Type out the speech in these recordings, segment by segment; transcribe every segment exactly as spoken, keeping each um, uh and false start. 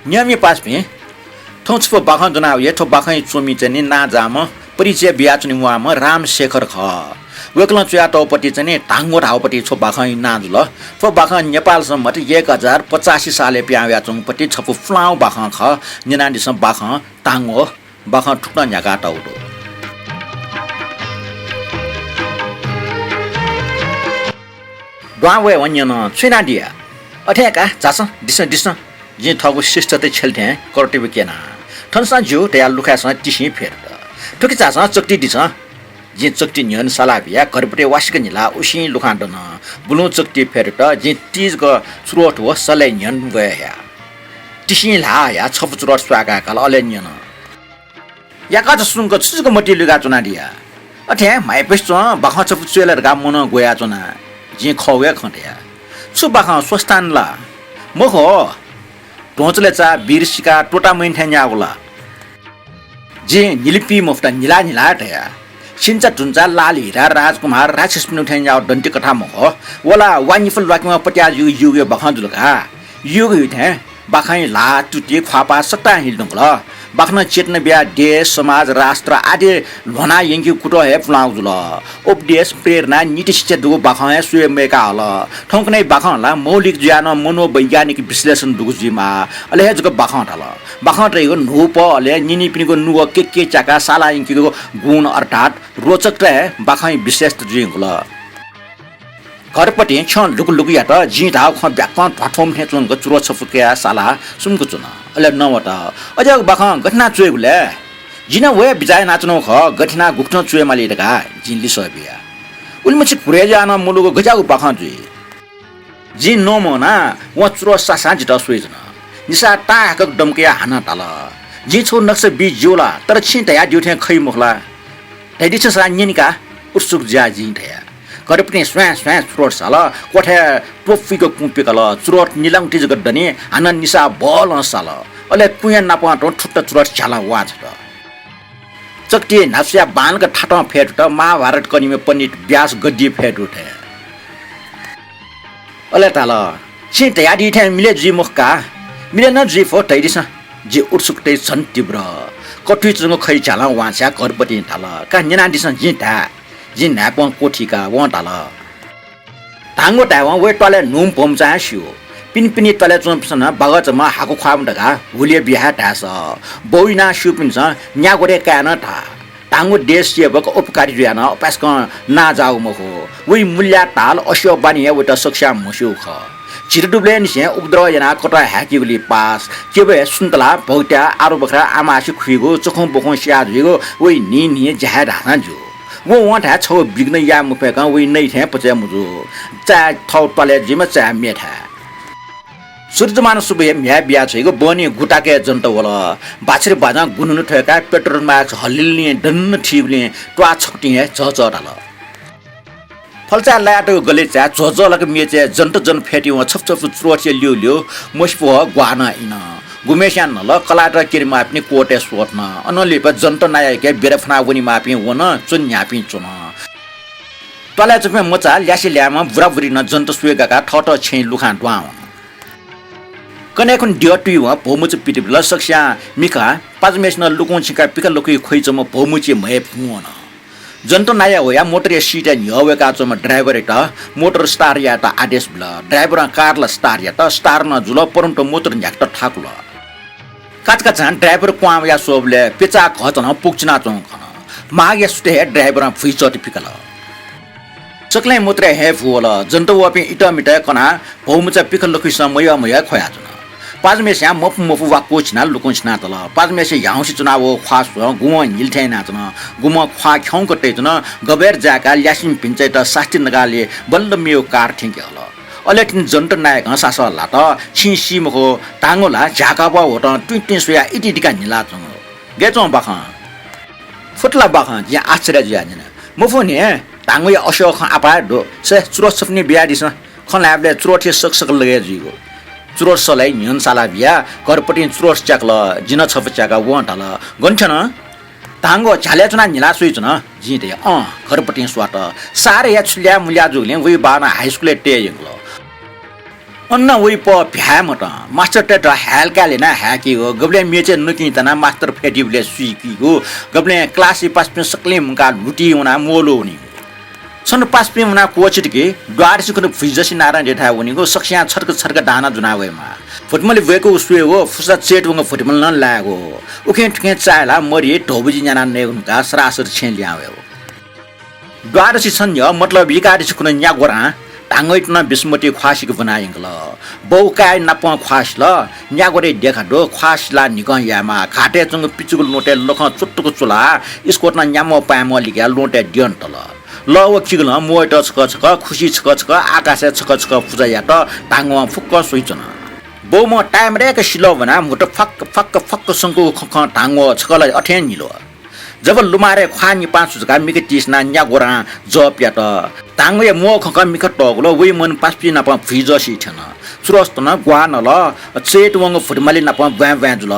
नियमि पासापिं, थौं छपु बाखं ज्वनावया। थ्व बाखंया च्वमि चाहिँ नि नांजाःम्ह, परिचय बियाच्वने म्वाःम्ह रामशेखर खः। वय्कलं च्वयातःगु पति चाहिँ नि धांगो धाःगु पति छपु बाखंया नां जुल। थ्व बाखं नेपालसं मत एक हजार पचासी सालय् पिहां वयाच्वंगु पति छपु पुलांगु बाखं खः। न्यनादिसँ बाखं धांगो बाखं थुकथं न्ह्याकातःगु दु। दुहां वयेवं न्यन, छु यानादिया? अथे का, झासँ, दिसँ, दिसँ। जिं थःगु शिष्टतय् छ्यले थें कर्तव्य क्यना। थनसं ज्यू धयाः लुखाय्सं तिसिं फ्यतुत। थुकी झासँ, चकति दिसँ। जिं चकति न्ह्यःने साला बियाः घरपतिं वासिक न्हिलाः उसिं लुखां दन। बुलुं चकति फ्यतुत। जिं तिजक च्रोट व सलय् न्ह्यःने ग्वय् हया। तिसिं ल्हाः हयाः छपु च्रोट स्वाय्काः काल, अले न्यन। याकःचा सुंक छु जक मतिइ लुइकाच्वनादिया? अथे म्हाइपुसे च्वं बाखं छपु च्वये ला धकाः मनं ग्वयाच्वना। जिं खः वया खँ धया। छु बाखं, स्वस्थान ला? मखु, ध्वंचलय् चा वीर सिका तोतामैन थें न्याःगु ला? जिं न्हिलिपिं मफुत, न्हिला न्हिला धया। छिन्चा धुन्चा लाल हिरा राजकुमार राक्षसपिनिगु थें न्याःगु दन्ति कथा मखु, व ला वा निपु ल्वाकेवं पत्याः जुइगु युगया बाखं जुल का। युग हुइ थें बाखंया ल्हाः, तुति, ख्वाःपाः सकतां हिल धुंकल। बाखनं चेतना बियाः देश, समाज, राष्ट्र आदि ल्ह्वना यंकेगु कुतः हे पुलांगु जुल। उपदेश, प्रेरणा, नीति शिक्षा दुगु बाखं हे स्वये मयय्का हल। थौंकन्हय् बाखं ला मौलिक जुयाः नं मनोवैज्ञानिक विश्लेषण दुगु जुइमाः। अले हे जक बाखं धाल। बाखं धइगु न्हूपः, अले नीनिपिनिगु नुगः केके च्याकाः साला यंकेगु गुण अर्थात् रोचकता हे बाखंया विशेषता जुइ धुंकल। घरपतिं छ्यं लुकुलुकुयात। जिं धाःगु खँ ब्याकं ध्वाथुंम्ह थें च्वंक च्रोट छपु कयाः सालाः सुम्क च्वन। अले नवत, अज्याःगु बाखं गथे यानाः च्वयेगु लय्? जिं नं व हे बिचाः यानाच्वनागु खः, गथे यानाः गुकथं च्वयेमाली धकाः जिं लिसः बिया। उलिमछि घुरय् जुयाः नं मलुगु गज्याःगु बाखं जुइ? जिं नमूना वं च्रोट सासां जितः स्वयाच्वन। निसाः ताःहाकःगु दम कयाः हानं धाल, जिं छगू नक्सा बी ज्यू ला, तर छिं धयादीगु थें खइ मखु ला? धयादिसँ सालाः न्यने का, उत्सुक जुयाः जिं धया। घरपतिं स्वाँय् स्वाँय् च्रोट साल, क्वथय् त्वपुइक कुँ पिकल। च्रोट निलांगु ति जक दनि, हानं निसाः बलं साल। अले कुँया नापं तुं थुत्त च्रोट झ्यालं वांछ्वत। चकतिइ न्हाचः स्वयाः बांलाक थातं फ्यतुत, महाभारत कनीम्ह पण्डित व्यास गद्दी फ्यतुथें। अले धाल, छिं धयादी थें मिले जुइ मखु का, मिले नं जुइ फु, धयादिसँ। जिं उत्सुकता झन तीव्र। कथुइच्वंगु खइ झ्यालं वांछ्वयाः घरपतिं धाल, का न्यनादिसँ, जिं धाये। जिं न्हाय्पं क्वथी का, वं धाल, धांगु धायेवं वया त्वालय् न्हूम्ह भौमचां हे स्यू। पिने पिने त्वालय् च्वंपिन्सं नं बागःचाम्ह हाकु ख्वाःम्ह धकाः हुलिया बियाः धाय्सा, बौ इनाः स्यूपिन्सं न्यागू धकाः काय् नं धाः। धांगु देश सेवक उपकारी जुयाः नं अपाय्सकं नांजाःगु मखु। वइ मूल्याः धाल, अस्यः बानी हे वइत सकस्यां म्हस्यूगु खः। झिदँ दुबलय् निसें उपद्रव यानाः कतः हाय्केगुलिइ पास, केबय् सुन्तला, भौत्या, आरुबखरा, आमासे खुइगु, चखुं बखुं स्याः जुइगु, वइ न्हिं न्हिं ज्या हे धाःसां ज्यू। व वं धाये छगू विघ्न याये मफय्कं वइ नइ थें पचय् मजू। चाहे थःगु त्वालय् जुइमा, चाहे मेथाय्। सुरुजमान सुबुया म्ह्याय् बियाछ्वइगु बहनी गुताकय् जन्त वल। बाछ्रि बाजं गुन्हुनु थ्वय्काः पेट्रोल मास्क हलिलिं दन्न थीगुलिं त्वाः छकुतिं हे झःझः धाल। फल्चाय् लायातःगु गलिचाय् झःझःलाक मेचय् जन्त जन फ्यतुवं छपु छपु च्रोटया ल्यूल्यू मसिपु ग्वाः नं इन। गुम्हस्यां न्हल कलाःत क्यनेमाःपिनि कोटय् स्वथन। अनं लिपा जन्त नायाके बेरा फ्वना वनेमाःपिं वन, च्वने न्ह्याःपिं च्वन। त्वालय् च्वंपिं मचा ल्यासे ल्याय्म्ह बुराबुरी नं जन्त स्वये गाकाः थःत छेँय् लुखां दुहां वन। कन्हय् खुन्हु द्यः तुइवं भौमचा पित बिल। सकस्यां मिखां पाजुम्हय्सिनं लुकुं छिंकाः पिखा लखुइ ख्वइच्वंम्ह भौमचा म्हय् भुं वन। जन्त नाया वयाः मोटरया सीटय् न्ह्यः वय्काच्वंम्ह ड्राइभरयात मोटर स्टार यायेत आदेश बिल। ड्राइभरं कार ला स्टार यात, स्टार नं जुल, परन्त मोटर न्ह्याकेत थाकुल। काचाकाचां ड्राइभर क्वहां वयाः स्वःबलय् प्यचाः घःचालं पुक्चिनाच्वंगु खन। मार्गया सुथय् हे ड्राइभरं भुइचःति पिकल। सकलें मोटरय् हँय् भू वल। जन्त वःपिं इतःमितः कनाः भौमचा पिखा लखुइसं मयः मयः ख्वयाच्वन। पाजुम्हय्स्यां मफु मफु वा क्वःछिनाः लुकुं छिनातल। पाजुम्हय्से ह्याउँसे च्वनावःगु ख्वाः स्वं गुम्हं न्हिल थें यानाच्वन। गुम्हं ख्वाः ख्यंक तइच्वन। गबय् जाय्काः ल्यासेम्ह भिन्चायात सास्ती नकालय् बल्ल मेगु कार थ्यंके हल। अले तिनि जन्त नायकं सासः ल्हात, छिं सी मखु, धांगु ला झ्याकाबुवा ह्वतं तुइँतुइँ स्वयाः इतिदिकाः न्हिलाच्वंगु। गय् च्वं बाखं? फुत ला बाखं? जिं आश्चर्य जुयाः न्यना। मफु नि, धांगुया अस्यः खँ आपाः हे दु। से, च्रोट छपु नि बियादिसँ। खँ ल्हायेबलय् च्रोटया सकसक लगे जुइगु। च्रोट सलय् न्ह्यःने साला बियाः घरपतिं च्रोट च्याकल। जिं नं छपु च्याकाः वं धाल, गन थ्यन? धांगु झ्यालय् च्वनाः न्हिला स्वइच्वन। जिं धया, अँ, घरपतिं स्वात। सारया छु ल्याः मुल्याः जूगुलिं वइ बाःनं हाइस्कुलय् तये यंकल। अन वइ पः भ्याये मतं मास्टरतय्त हाय्‌काय् ल्यनाः हाय्‌कीगु, गबलें मेचय् नकिं तनाः मास्टर फ्यतुइबलय् सुइकीगु, गबलें क्लासय् पासापिं सकलें मुंकाः लुतिइ वनाः म्वःल्वः वनीगु। छन्हु पासापिं मुनाः क्वःछित कि द्वादशी खुन्हु भुइजसे नारायण देथाय् वनीगु, सकसियां छतक छतक दाना ज्वना वयेमाः। भुतमलि ब्वय्‌कूगु स्वयेगु, फुसा चय्‌तुवंगु भुतमलि नं लायेगु। उखें थुखें चाःहिलाः मरि धौबजि न्यानाः नयेगु धुंकाः सरासर छेँय् लिहां वयेगु। द्वादशी छन्हु, मतलब एकादशी खुन्हु न्यागोरां धांगःयात नं बिसमति ख्वाःसिके ब्वना यंकल। बौ काय् नापं ख्वाः सिल, न्यागोरय् देखादु, ख्वाः सिलाः न्हिकं यायेमाः। घाटय् च्वंगु पिचुगु ल्वहँतय् लखं चुतुक चुलाः इस्कोतं न्याम्ह पाय्‌म्ह लिकयाः ल्वहँतय् द्यन तल। लः व किगलं म्वःयात छकः छकः, खुसि छकः छकः, आकाशय् छकः छकः पुजा यात। धांगलं फुक्कं स्वइच्वन। बौम्ह ताय्‌मदय्‌क सिलः ब्वनाः म्हुतु फक्क फक्क फक्क संकूगु खँ खं धांगः छकः ला अथें निल। जब लुमारय् ख्वाः निपां सुचुकाः मिखा तिसिनाः न्यागोरां जः पियात। धांगःया म्वःगु खँ खं मिखा तःगुलिं वइ मन पासापिं नाप भुइजसे थ्यन। चुरस तन, ग्वाः नल, चय्‌तुवंगु भुतमलि नाप ब्वाँय् ब्वाँय् जुल।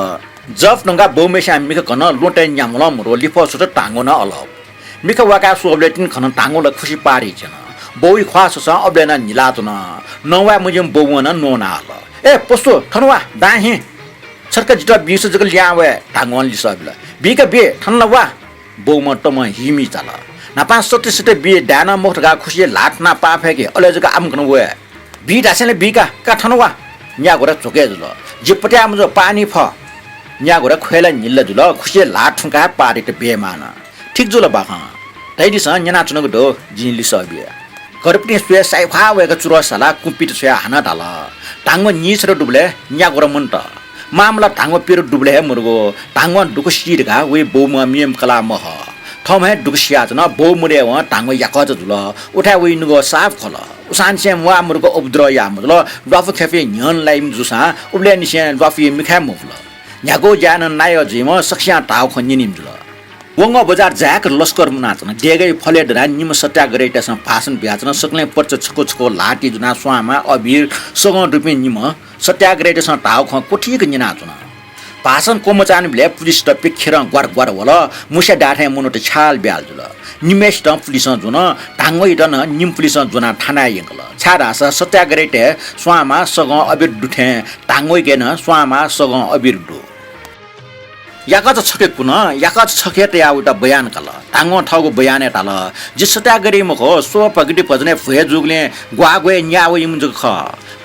जप धुंकाः बौम्हेस्यां मिखा कन, ल्वहँतय् न्याम्ह नं मदु, लिफः स्वत धांगः नं अलप। मिखा वाकाः स्वःबलय् तिनि खन धांगः ला खुसि पार हे च्वन। बौइ ख्वाः ससं अबलय् नं न्हिलाच्वन। नवाये मज्यूम्ह बौम्ह नं न्वना हल। ए पशु, थन वा, दां हिँ। छतक जितः बीस जक लिहां वये, धांगलं लिसः बिल। बी का बी, थन ला वा। बौम्ह तमं हिमि चाल। न्हापां सत्य सत्य बी, दाय् नं मखु धकाः खुसिया ल्हाः थुनाः पाः फय्‌के, अले जक आम्कन वये। बी धासेंलि बी का, का थन वा। न्यागोरा झ्वकय् जुल। जि पत्याः मजू, पानी फः। न्यागोरा ख्वय् ला न्हिला जुल, खुसिया ल्हाः थुंकाः पाः दयेत ब्ययेमाः नं। ठीक जुल बाखं। धयादिसँ, न्यनाच्वनागु दु, जिं लिसः बिया। घरपतिं स्वयाः साइख्वाः वय्‌क चुरस सालाः कुँपित छ्वयाः हानं धाल। धांगः नीछदँ दुबलय् न्यागोरा मन्त। मामला धांगः प्यदँ दुबलय् हे मदुगु। धांगलं दुःख सी धकाः वइ बौम्ह मेम्ह कलाः महः। थःम्हं हे दुःख सियाच्वन, बौ मदयेवं धांगः याकःचा जुल। उथाय् वइ नुगः साफ खल। उसांनिसें म्वाः मदुक उपद्रव याः मजुल, ल्वापु ख्यापु न्ह्यःने लाइम्ह जूसां उबलय्‌निसें ल्वापुया मिखाय् मपुल। न्ह्यागु ज्याय् नं नायः जुइम्ह सकसियां धाःगु खँ न्यनीम्ह जुल। वंगः बजार जाय्‌क लस्कर मुनाच्वन। देगःया फलय् दनाः निम्ह सत्याग्रहीतय्‌सं भाषण बियाच्वन। सकलें पच्च छकू छकू ल्हातिइ ज्वनाः स्वांमा, अबिर, सगं दुपिं निम्ह सत्याग्रहीतय्‌सं धाःगु खँ क्वथिक न्यनाच्वन। भाषण क्वमचाःनिबलय् पुलिसत प्यखेरं ग्वार ग्वार वल। मुस्या दाथें मनूत छ्याल ब्याल जुल। निम्हय्‌सितं पुलिसं ज्वन, धांगःयात नं निम्ह पुलिसं ज्वनाः थानाय् यंकल। छाय्‌धाःसा सत्याग्रहीतय् स्वांमा, सगं, अबिर दु थें धांगःयाके नं स्वांमा, सगं, अबिर दु। याकःचा छखे कुन, याकःचा छखे तयाः वइत बयान काल। धांगलं थःगु बयानय् धाल, जि सत्याग्रही मखु, स्वः भक्ति भजनय् भ्वय् जूगुलिं ग्वाः ग्वय् न्याः वइम्ह जक खः।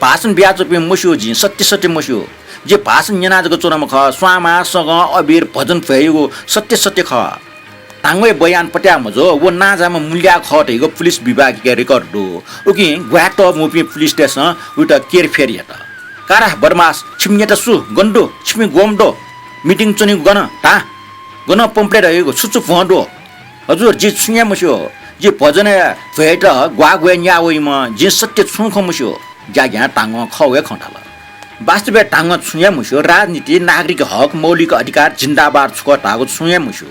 भाषण बियाच्वंपिं मस्यू, जिं सत्य सत्य मस्यू। जि भाषण न्यना जक च्वनाम्ह खः, स्वांमा, सगं, अबिर, भजन भ्वय्‌यागु सत्य सत्य खः। धांगःया बयान पत्याः मजू, व नांजाःम्ह मुल्याः खः धइगु पुलिस विभागया record दु। उकिं ग्वाये तःमूपिं पुलिसतय्‌सं वइत केरफेर यात। का धा बदमास, छिमि नेता सु, गन दु, छिमि ग्वम्ह दु, meeting च्वनीगु गन, धा। गन pamphlet हइगु, छु छु भ्वं दु? हजुर, जि छुं हे मस्यू। जि भजनय् भ्वय्‌यात ग्वाः ग्वय् न्याः वइम्ह, जिं सत्य छुं खँ मस्यू। ज्याग्यां धांगलं खः हे खँ धाल। वास्तवय् धांगलं छुं हे मस्यू। राजनीति, नागरिक हक, मौलिक अधिकार जिन्दाबाद छु खः धाःगु छुं हे मस्यू।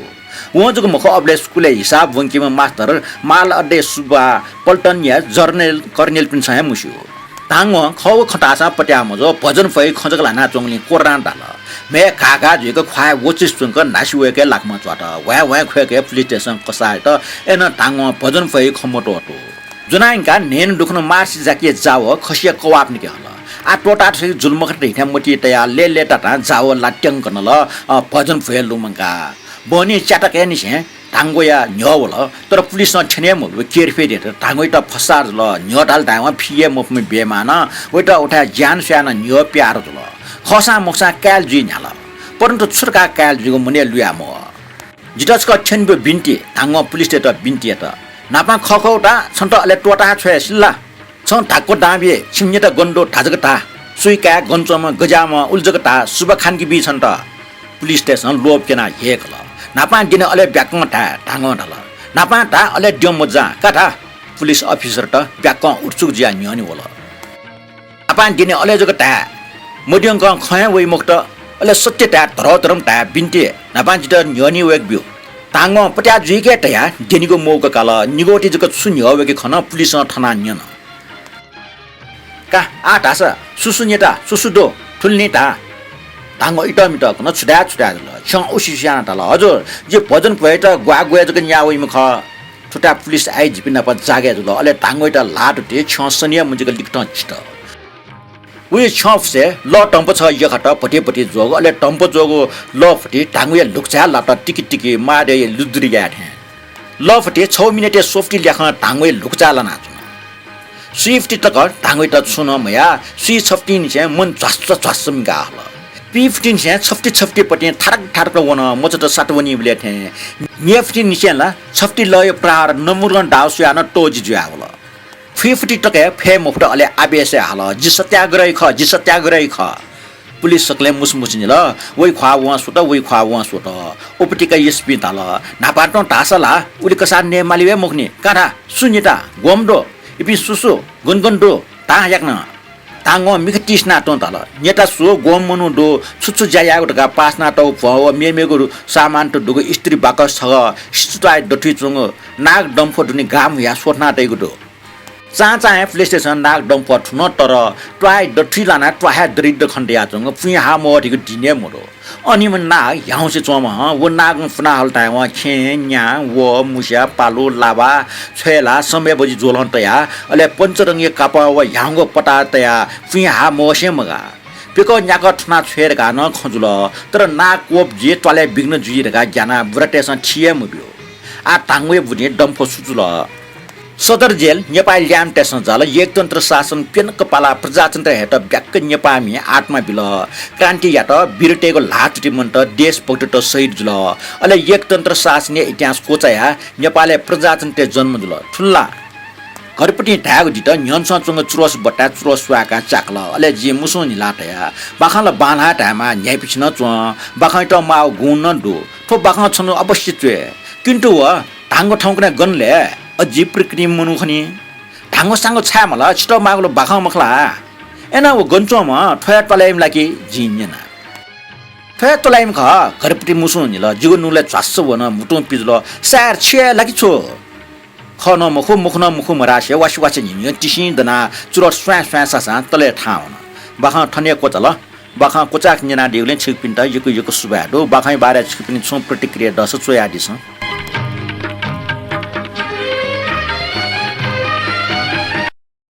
वं जक मखु, अबलय् स्कुलय् हिसाब ब्वंकीम्ह मास्तर, माल अड्डय् सुब्बा, पल्टनया जर्नेल कर्नेलपिन्सं हे मस्यू। धांगलं खः व खँ धाःसां पत्याः मजू, भजन भ्वय् खँ जक ल्हानाच्वंगुलिं कोर्रां धाल। म्हे घाः घाः जुइक ख्वाःया वचुस च्वंक न्हासि वय्‌क लाखमा च्वात। ह्वाँय् ह्वाँय् ख्वय्‌क पुलिसतय्‌सं कसाय्‌त। अय्‌नं धांगलं भजन भ्वय् खँ मत्वःतू। ज्वनाः यंकाः न्हय्‌न्हु दुखुन्हु मार्सी जाकिया जावः खसिया कवाप निके हल। आः त्वःताः थ्वइगु जुल मखुत धइथें मतिइ तयाः लय्‌लय्‌तातां जावः ला त्यंक नल, अ, भजन भ्वय् लुमंकाः। बहनी च्याताकय्‌निसें धांगःया न्ह्यः वल, तर पुलिसं थ्यने हे मदु, केरफेर यात। धांगःयात फस्सार जुल, न्ह्यः धाल धायेवं फि हे मफुम्ह ब्ययेमाः नं वइत उथाय् ज्यान स्वयाः नं न्ह्यः प्यार जुल। खःसां मखुसां काय्‌ल जुइ न्ह्याल, परन्तु छु धकाः काय्‌ल जुइगु मनय् लुयाः मवः। जितः छकः थ्यनेब्यु बिन्ति, धांगलं पुलिसतय्‌त बिन्ति यात। न्हापां खःखः धाः, छन्त अले त्वःताः छ्वये सिल ला? छं धाक्व दां बी, छिमि नेता गन दु धा जक धा। सुया काय्, गन च्वंम्ह, गज्याःम्ह, उलि जक धा, सुब्बा खानकि बी छन्त। पुलिसतय्‌सं लोभ क्यनाः ह्यय्‌कल। न्हापां द्यने अले ब्याक्कं धाये, धांगलं धाल। न्हापां धा, अले द्यं मज्जां का धा। पुलिस अफिसरत ब्याक्कं उत्सुक जुयाः न्ह्यःने वल। न्हापां द्यने अले जक धाये, मद्यंकं खँ हे वइ मखुत, अले सत्य धाये, धरौधरं धाये, बिन्ति, न्हापां जितः न्ह्यःने वय्‌के ब्यु। धांगलं पत्याः जुइके धयाः द्यनीगु मौका काल, निगूति जक छु न्ह्यः वय्‌के खन, पुलिसं थनाः न्यन। का, आः धाःसा, सु सु नेता, सु सु दु, थुलि नि धा। धांगलं इतःमितः कन, छु धाये छु धाये जुल। छ्यं उसुस यानाः धाल, हजुर, जि भजन भ्वय्‌यात ग्वाः ग्वय् जक न्याः वइम्ह खः। थुथाय् पुलिस आइजिपी नाप जागय् जुल। अले धांगःयात ल्हाः दुथें छ्यं सनि हे मजिक लिकथं चित। वया छ्यं फुसय् लः धम्प छगः यखात भति भति ज्वःगु, अले धम्प ज्वःगु लः भति धांगुया ल्हुकछाय् लात, तिकि तिकि मादय् लुदुरि याये थें। लः भति छगू मिनेटय् स्वफुति ल्याखं धांगुया ल्हुकछाय् लानाच्वन। स्वीफुति तक धांगुयात छुं नं मयाः, स्वीछफुतिनिसें मन झ्वास्स झ्वास्स मिंकाः हल। पीफुतिनिसें छफुति छफुतिपतिं थारक थारक वन, मचात सात वनीबलय् थें। न्यय्‌फुतिनिसें ला छफुति लःया प्रहार नमुरगं दाव स्वयाः नं तःजि जुयावल। फुइफुति तक हे फये मफुत, अले आवेशय् हाल, "जि सत्याग्रही खः, जि सत्याग्रही खः।" पुलिस सकलें मुसुमुसु निल। वइ ख्वाः वं स्वत, वइ ख्वाः वं स्वत। उपत्यका एसपीं धाल, "न्हापां तुं धाःसा ला उलि कसाः नये माली हे मखुनि। का धा, सु नेता, ग्वम्ह दु? इपिं सु सु, गन गन दु? धाः याकनं।" धांगं मिखा तिसिना तुं धाल, "नेता सु, ग्वम्ह मनू दु, छु छु ज्या यायेगु धकाः पास यानातःगु भ्वं व मेमेगु सामानत दुगु स्त्री बाकस छगः, सिचुताय् दथुइ च्वंगु नाग दम्फः दुने गाम हुयाः स्वथना तइगु दु।" चां चां हे पुलिसतय्‌सं नाग दम्फः थुन तर त्वाहाय् दथुइ लानाः त्वाहाय् दरिद्र खनेदयाच्वंगु पुँया हा मवःधिगु दिं हे मदु। अन निम्ह नाग ह्याउँसे च्वंम्ह हं, व नागं पुना हल धायेवं खेँ, न्या, व, मुस्या, पालु, लाभा, छ्वय्‌ला, समय्‌बजि ज्वलं तयाः, अले पञ्चरंगया कापः व ह्याउँगु पताः तयाः पुँया हा मवसे मगाः। प्यकः न्याकः थुना छ्वये धकाः नं खँ जुल, तर नाग कोप जुइ त्वालय् विघ्न जुइ धकाः ग्यानाः बुरातय्‌सं थी हे मब्यू। आः धांगुया बुँदिं दम्फः सु जुल? सदर जेल नेपाःया ल्याय्म्हतय्‌सं जाल। एकतन्त्र शासन प्यन्हु कपालाः प्रजातन्त्र हयेत ब्याक्क नेपाःमि आत्मा बिल। क्रान्ति यात, वीरतय्‌गु ल्हाः तुति मन्त, देशभक्तत शहीद जुल। अले एकतन्त्र शासनया इतिहास क्वचायाः नेपालय् प्रजातन्त्रया जन्म जुल। थुल ला? घरपतिं धायेगु दित, न्ह्यःने च्वंगु चुरस बट्टाय् चुरस स्वाय्‌काः च्याकल। अले जिं मुसुं न्हिलाः धया, बाखं ला बांलाः धायेमाः, न्ह्याइपिं नं च्वं, बाखंयात माःगु गुण नं दु। थ्व बाखं छन्हु अवश्य च्वये। किन्तु व धांगु थौंकन्हय् गन लय्, अजि प्रकृतिं मनू खनी। धांगु साँगु छाय् माल, छितः माःगु ला बाखं मखु ला? अय्‌नं व गन च्वंम्ह, थ्व हे त्वालय्‌म्ह ला कि? जिं न्यना। थ्व हे त्वालय्‌म्ह खः, घरपतिं मुसुं न्हिल। जिगु नुगलय् झ्वास्स वन, म्हुतुं पिजुल। साय्, छि हे ला कि छु? खः नं मखु, मखु नं मखु मधासे वासे वासे न्हिन्हिं तिसिं दनाः चुरस स्वाँय् स्वाँय् सासां तलय् थाहां वन। बाखं थन हे क्वचाल। बाखं क्वचाय्‌क न्यनादीगुलिं छिकपिन्त यक्व यक्व सुभाय् दु। बाखंया बारे छिकपिनि छुं प्रतिक्रिया दःसा च्वयादिसँ।